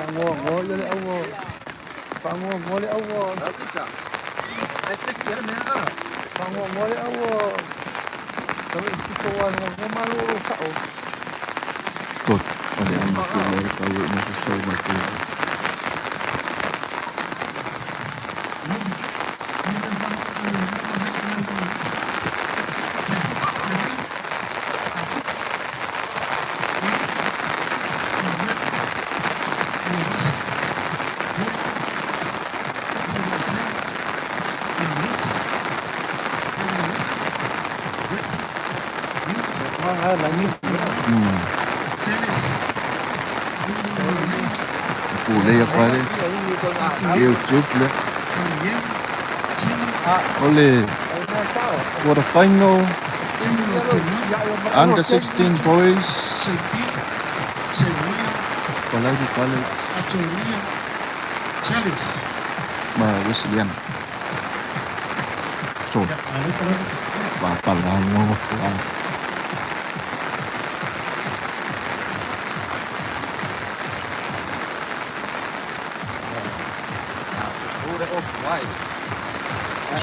Faanoanoa ia le aua faanoanoa le aua faanoanoa le aua tau malolo sao. Tot o le ama tu mo le tau e mo so ma tu. Pulei a pare YouTube le. O le quarter final under 16 boys Palauli College ma Wesleyana. So, ba pala ngo fua.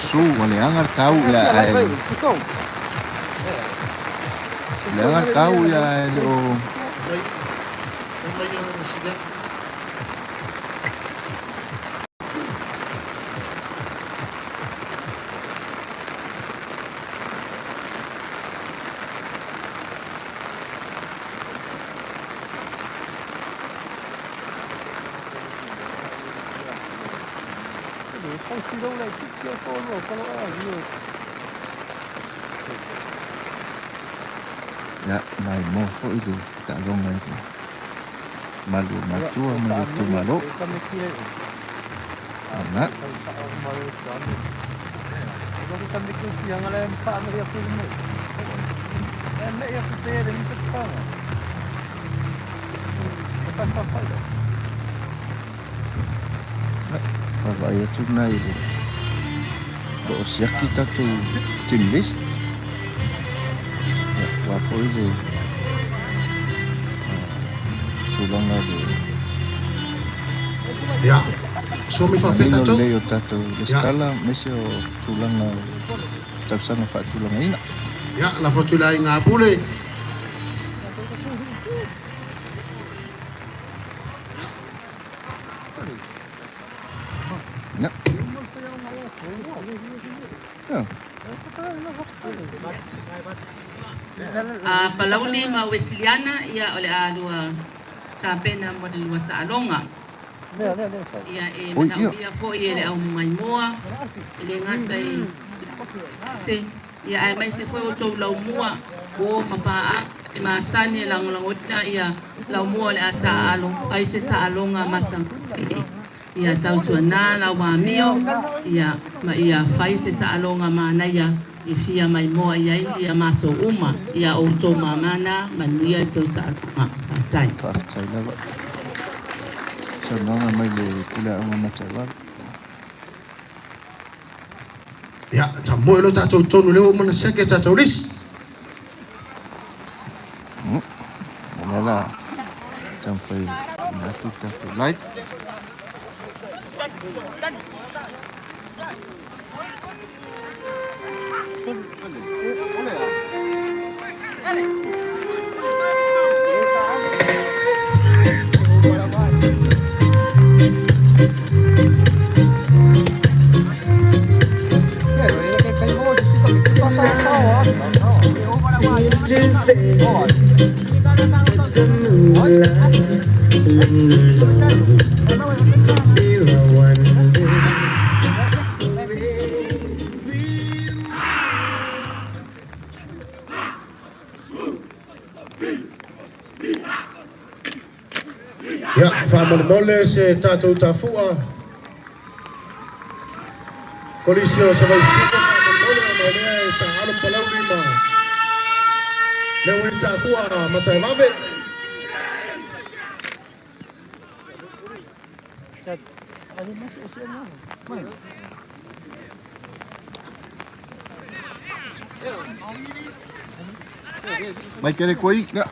Su o le anga tau ia ai. Le anga tau ia ai le o Ia mai mo foi le taaloga i le malu o matua ma le itumalo. Ana. Vaavaai atu lena i le o lo o siaki tatou team list. Ia, ua foi le tulaga le Ia, so mi faapea manino tatou. lelei o tatou lesitala, aemaise o tulaga o tausaga faatulagaina. Ia, lafo atu i le aiga Pule. Ia. Ia. A Palauli ma Wesiliana, ia o le a lua tapena mo le lua taaloga. Ia e Oi, ia. manaomia foi e le au maimoa, e le gata i te, ia aemaise foi o tou laumua, uo ma paaga e masani e lagolagoina ia laumua o le a taaalo ai se taaloga matagofie. Ia tautuana lau amio, ia ma ia fai se taaloga manaia e fia maimoa i ai ia matou uma. Ia outou mamana, manuia le tou taaloga. Faafetai. Faafetai lava. Saunoaga mai le Pule Aoga Mataivave. Ia, tamoe loa tatou i totonu o lea ua uma ona siaki a tatou lisi. O lea la taumafai ina atu le tatou live. Ia, faamolemole se tatou tafua. Kolisi o Savaii Sisifo faamolemole ona o lea e taaalo Palauli ma lea ua i tafua Mataevave. Mai kere koi. Ia.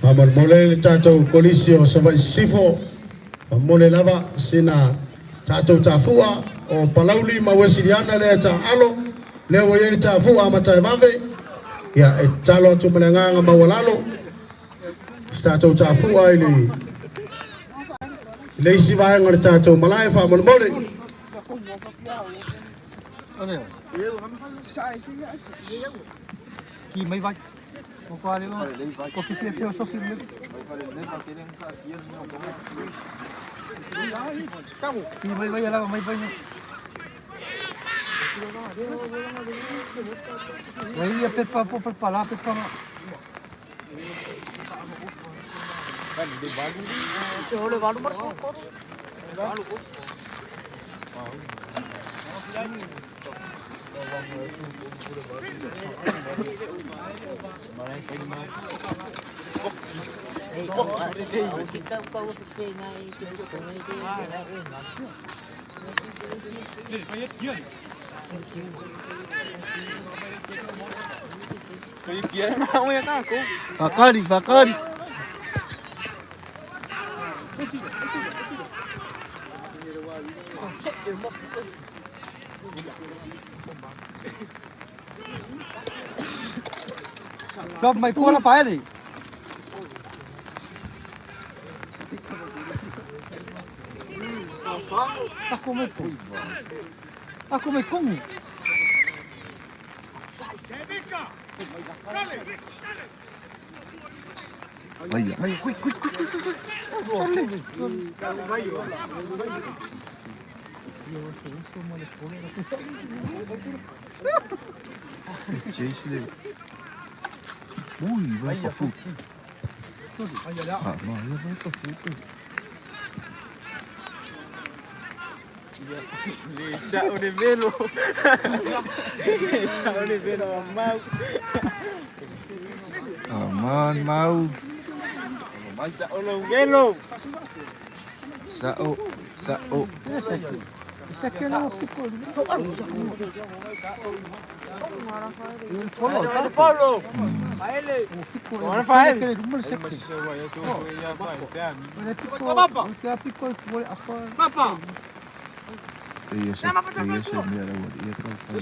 Faamolemole le tatou Kolisi o Savaii Sisifo, faamomole lava sina tatou tafua o Palauli ma Uesiliana lea taaalo, lea ua i ai le tafua amata e vave. Ia, e tatalo atu ma le agaga maualalo, si tatou tafua i le le isi vaega o le tatou malae faamolemole. Ki mai vai. O kwa le o ko ki fia sofi me. Ki mai vai ala mai vai. Vai ia pepa po pepa la pepa. Fakari, fakari. Drop mai ko la fa le. Ako mai ko. Ako mai kongu. Ai Mai quick quick quick quick quick. Chase le. Ui, vai pa fu. Ah, ma ia vai pa fu. Aman mau. Sao, sao. Ese que no pico. Polo, Rafael. Ia se, ia se mea la ua ia tau fai.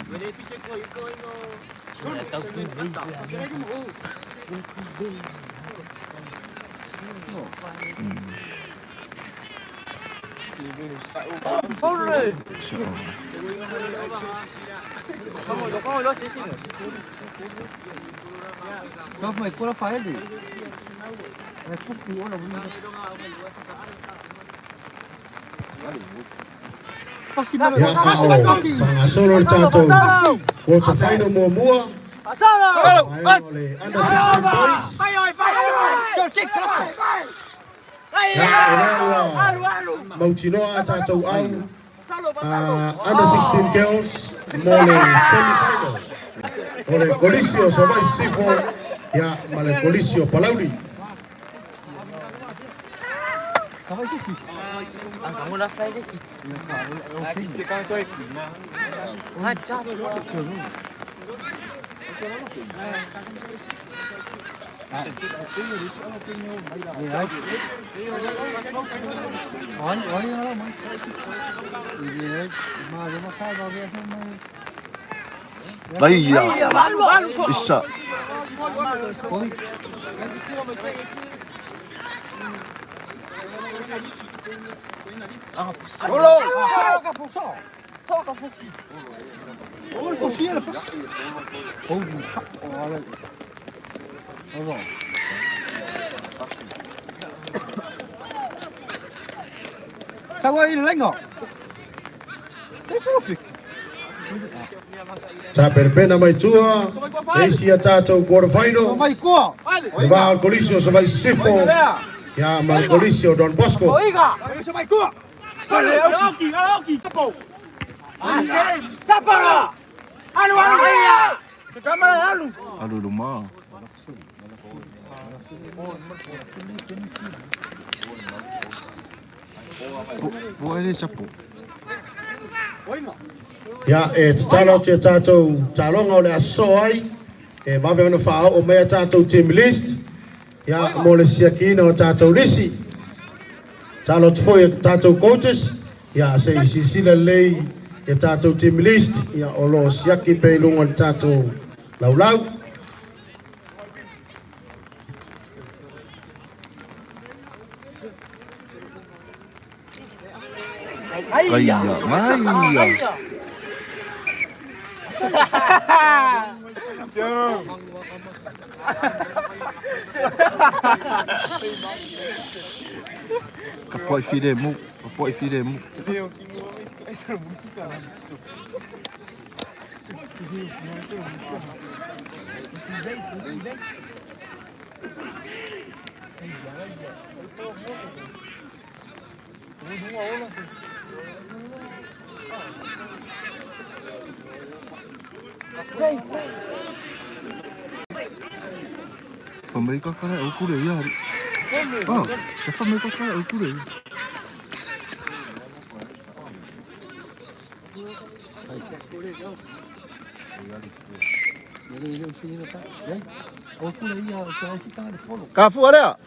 Sao. Mai ko Rafael. Ia, a o faagasolo le tatou quarter final muamua. Vaega o le under 16 boys. Ia, o lea ua mautinoa a tatou au under 16 girls mo le semi final. O le Kolisi o Savaii Sisifo ia ma le Kolisi o Palauli. Ai ia. Isa. Tapenapena mai tua le isi a tatou quarter final. Le va o le Kolisi o Savaii Sisifo ia ma le Kolisi o Don Bosco. Alu luma. Po, po ele sapo. Ia, e tatalo atu i a tatou taaloga o le a sosoo ai, e vave ona faaoo mai a tatou team list, ia, mo le siakiina o tatou lisi. Tatalo atu foi i tatou coaches, ia, se i silasila lelei i a tatou team list, ia, o lo o siaki pea i luga o le tatou laulau. Gaia, gaia. Ka poai whire mu, ka poai whire mu. Fa mai ka kare au kure ia. Ah, fa mai ka kare au kure. Ka fua lea.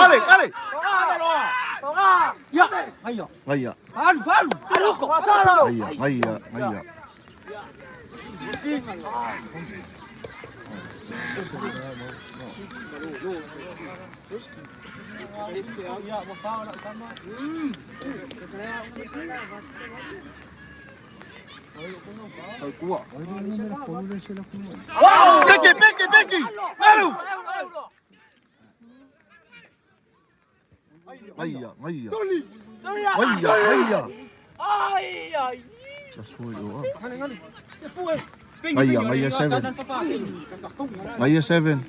Ale, ale. Gaia. Gaia, gaia, gaia. Peki, peki, peki. Alu. Gaia, gaia. Gaia, gaia. That's what you are. Gaia, gaia 7. Gaia 7.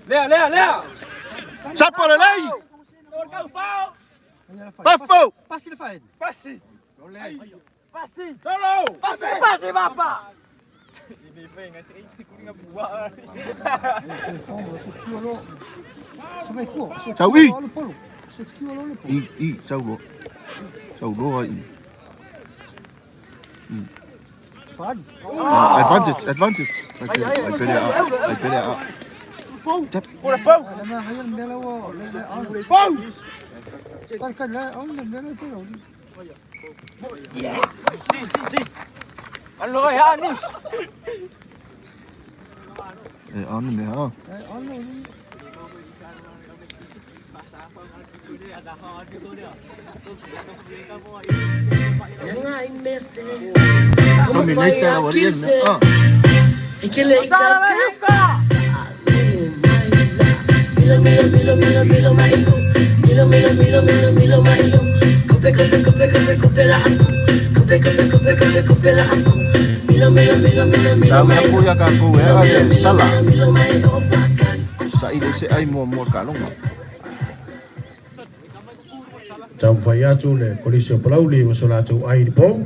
Lea, lea, lea. Sapo le lei. Fafo. Passi le fae. Passi. Passi. Passi, passi, bapa. Sau i. I, i, sau lo. Sau lo i. Advantage, advantage. I bet it up. I bet it up. Allora, Janis. Eh, ano me ha. Dominate la Ah. Sabi aku ya ka ku e ale sala. Sa ile se ai mo mo ka longa. Taumafai atu le Kolisi o Palauli ma so latou ai i le pou.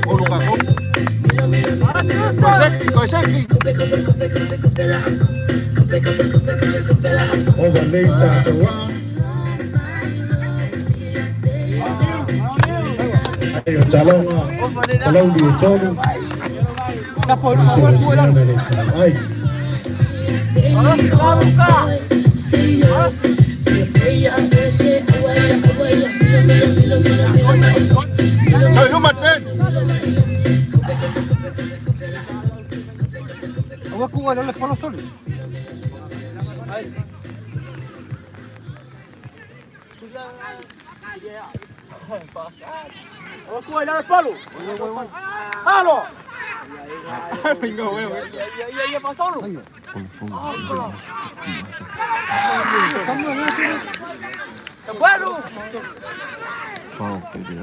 Olo ka ko. Koiseki, koiseki. Ova nei tatou aa. Ai o taloga Palauli e tolu. Kolisi o Wesleyana le tau ai. Sau luma ten. Fao pere a.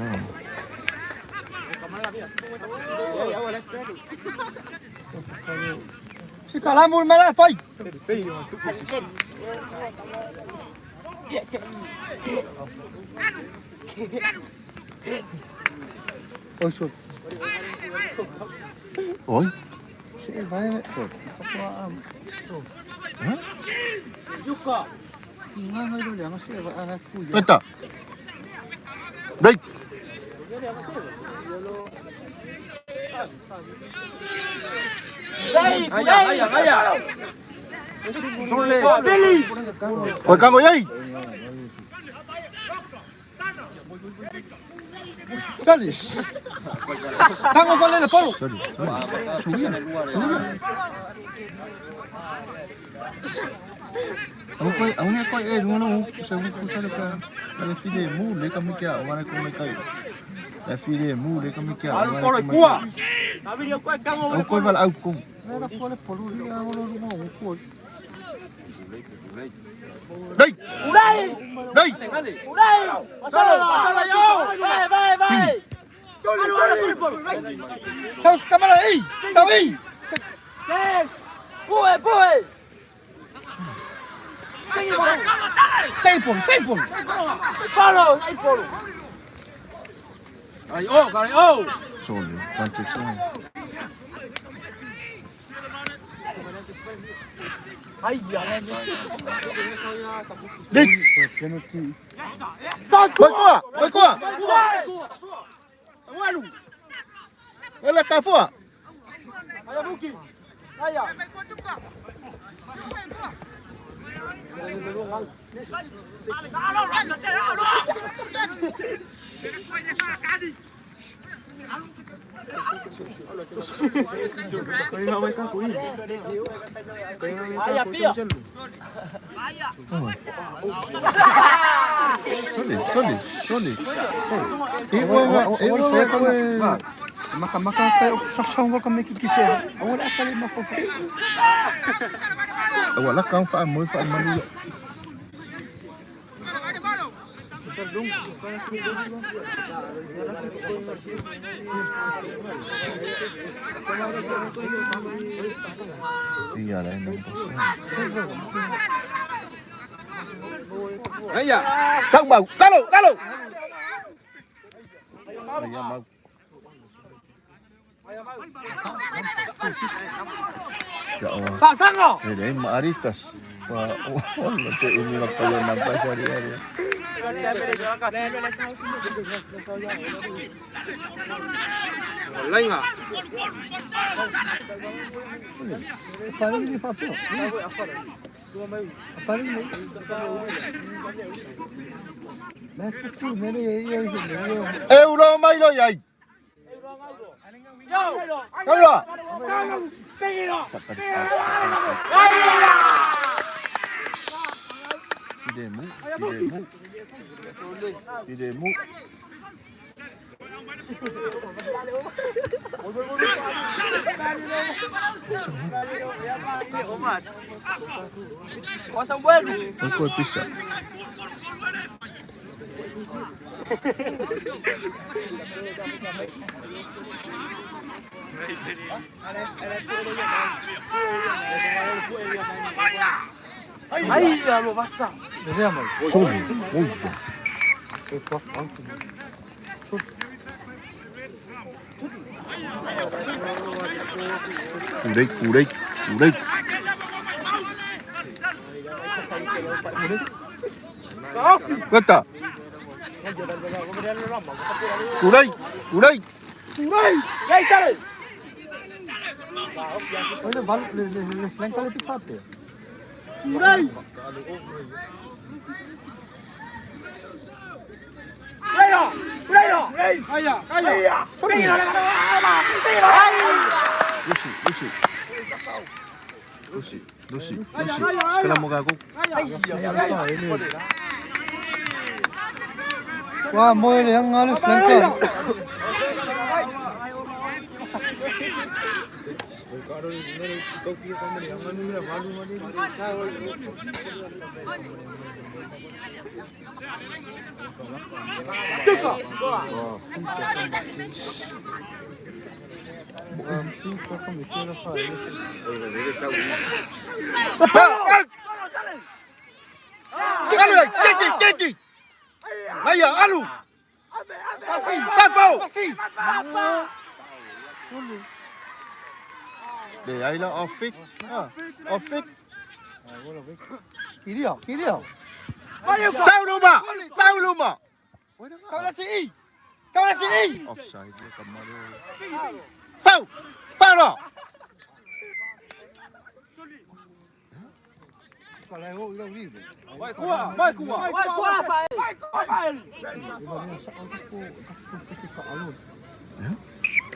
Se kalamu le mea fai. Oi so. Oi. Se vai me. Yuka. Nga ngai lo le se va ana ku ya. Peta. Break. Aya, aya, aya. Billy. Oi kango yai. Spanish. Tango fale le polo. Sorry. Sorry. Au koe, au nge koe e runga no, se u kusa le ka, le file mu le ka mikia, o wale ko me kai. Le file mu le ka mikia, o wale ko me kai. Au koe wala au ko. Mera pole polo ya olo runga o ku. Dei! Ulai. Dei! Ulai. Pasala, pasala yo. Vai, vai, vai. Tau kamala ei. Tau ei. Yes. Pue, pue. Sei polo, sei polo. Polo, sei polo. Sorry, tanti sorry. Dei! Koi koa! Koi koa! Ele ka fua! Aya, pia. Sorry, sorry, sorry. E wa e wa koe. Maka maka kai o sasa ngo ka meki kise. Awala akale mafofa. Awa la kang fa mo fa manu. Iya lah ini. Aya. Kau mau, kalau, kalau. Iya mau. Ya Allah. Pasango. Ini maaritas. Wah, oh, macam ini apa yang nampak sehari-hari. Pare ni fa pio. Pare ni. Me puku me le ia ia. Euro mai lo yai. Yo. Kau lah. Idemu, idemu. Idemu. Pasang buelu. Kau bisa. Aya, lo pasang. Sorry. Oh. Urei, urei, urei. Bata. Urei, urei. Ulai. Yai, tare. Olha, vale, le le le flanca le pizzate. Ulai. Aya, ulai. Aya, aya. Lucy, Lucy. Lucy, Lucy, Lucy. Sekarang mau aku. Wah, mo le yang ngale flanca. Alu ai, kiki, kiki. Aia, alu. Fafo. Le ai la off fit. Ah, off fit. Kiria, kiria. Tau luma. Tau luma. Kau la si. Kau la si. Offside le ka mare. Fau. Fau lo. Vai kua, vai kua. Vai kua fa. Vai kua fa.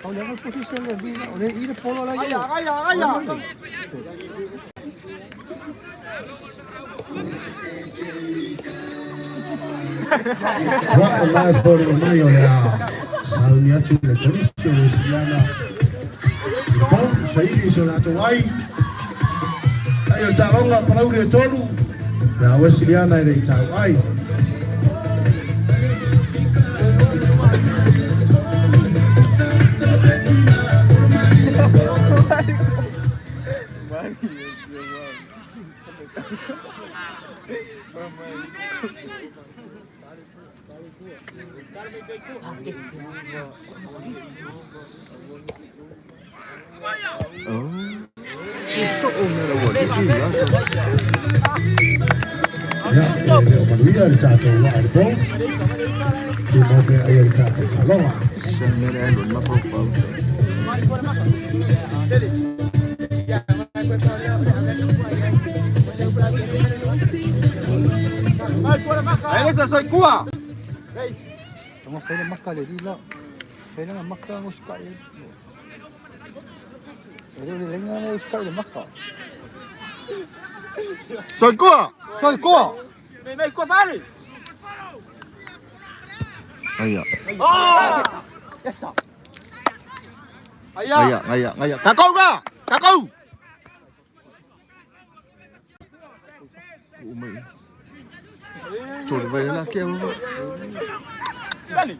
Kau le position le bi o le i le polo la Aya, aya, aya. Wa o mai pori o mai o le a sauni atu le kolisi o Wesleyana. I pau, saili so latou ai. Ai o taaloga Palauli e tolu. Ia Wesleyana e le i tau ai. Oh. Ia, e le o manuia le tatou waa i le po. Tumau pea ia le tatou taaloga. Se mele alu mafau. Esa soy Cuba. Tama faila maka le la. Faila na maka ngo ska le. Le le lenga le ska le maka. Soy Cuba. Soy ko. Me me kua fa. Aia. Oh! Yes. Aya. Aia, aia, aia. Kakau ka. Kakau. O mai. Tole vai la ke o. Dale.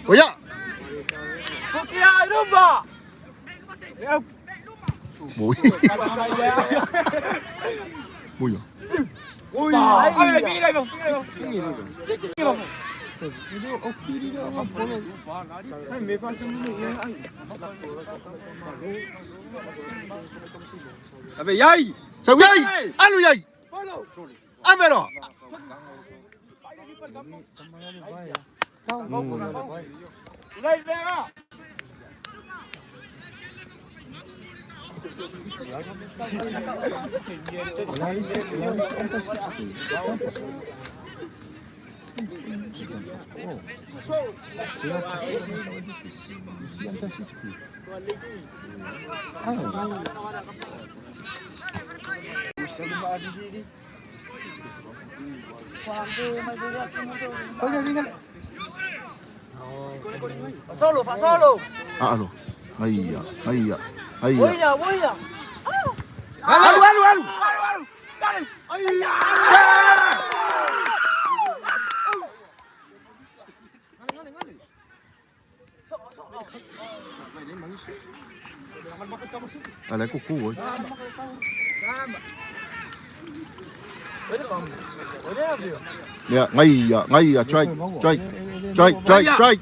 Oia. Kukia rumba. Bui. Bui. Ui. Ai, mira, mira, mira. Ave yai. Sau yai. Alu yai. Ave lo. Ulai venga. Solo, fa solo. Alo. Aia, aia, aia. Voia, voia. Alu, alu, alu. Alu, alu. Dale. Aya. Ala ko ko. Ya, ngai ya, ngai ya, try, try, try, try, try.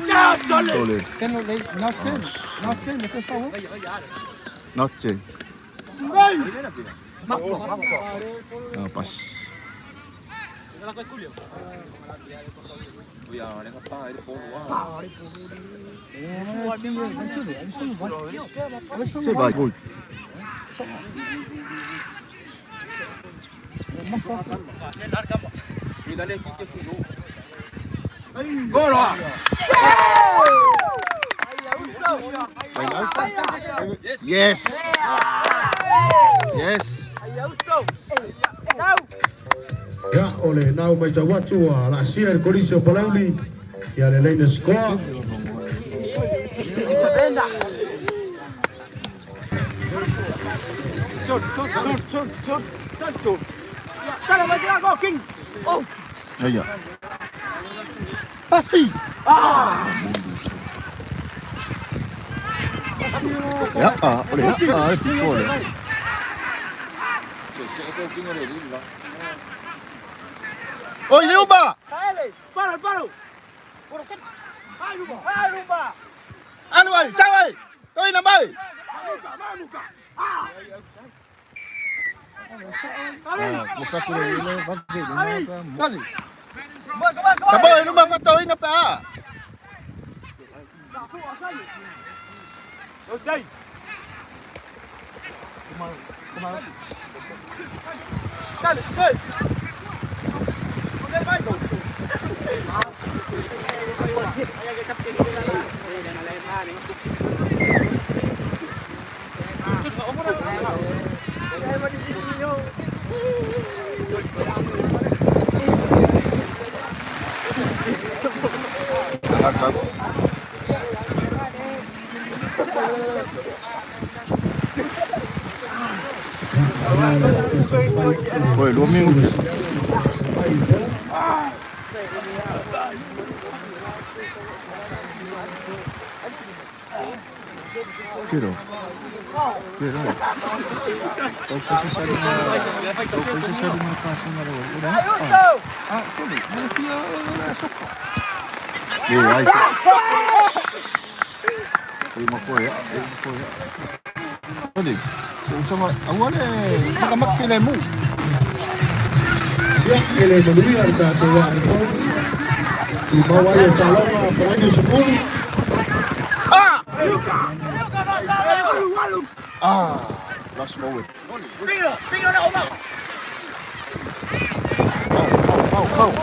Ya, sole. Tole. Ten le not ten. Not ten le fa ho. Not ten. Ah, pas. Te vai. Ui. Yes. Yes. Ia, o le nau mai tau atu a la sia le kolisi o Palauli. Ia le leina scoa. Aia. Passi. Ah. Ya, ah, ole, ah, ole. Oi, Liuba! Paro, paro. Alu ai, sao ai! Toi na mai! Kasi. Tabo e numa fatoina pa. Oi, lua minuti. Tiro. Tiro. Tau fai se sari na. Tau fai se sari na pasa na ro. Ah, tole. Mele fia o soka. E ai. E ma koe, e ma koe. Tole. Se usama awale saka mak file mu. Ia, e le manuia le tatou aa le pau. Tumau ai o taloga palagi o sefulu. Ah, last forward. Foul, foul, foul, foul.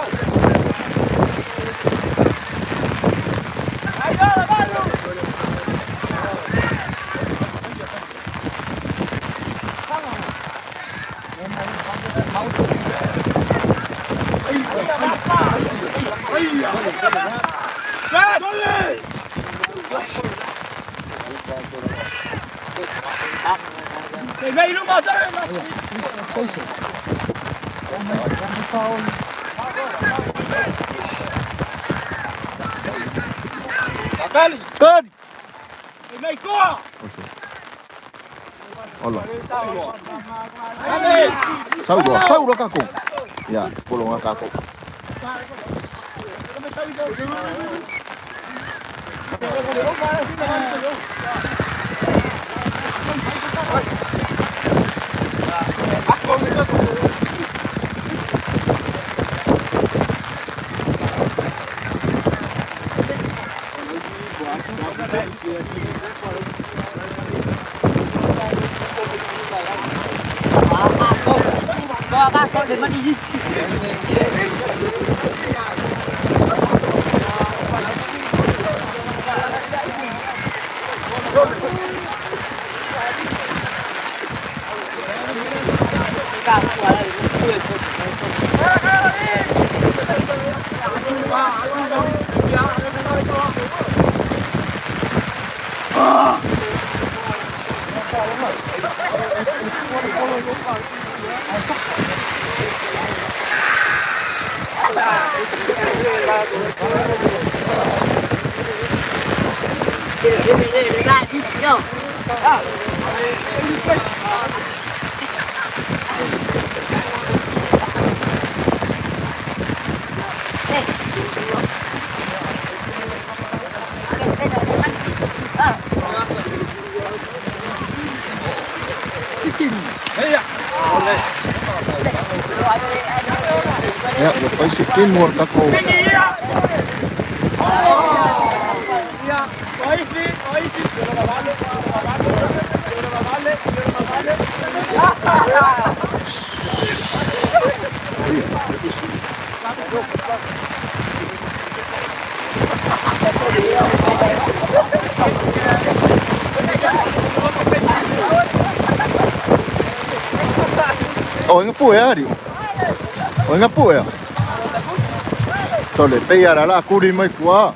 Third. Hola. Sauro, sauro kako. Ya, kolonga kako. Ya, ua fai se tino o le tatou. O inga pue ari. O inga pue. Tole pe ara la kuri mai kua.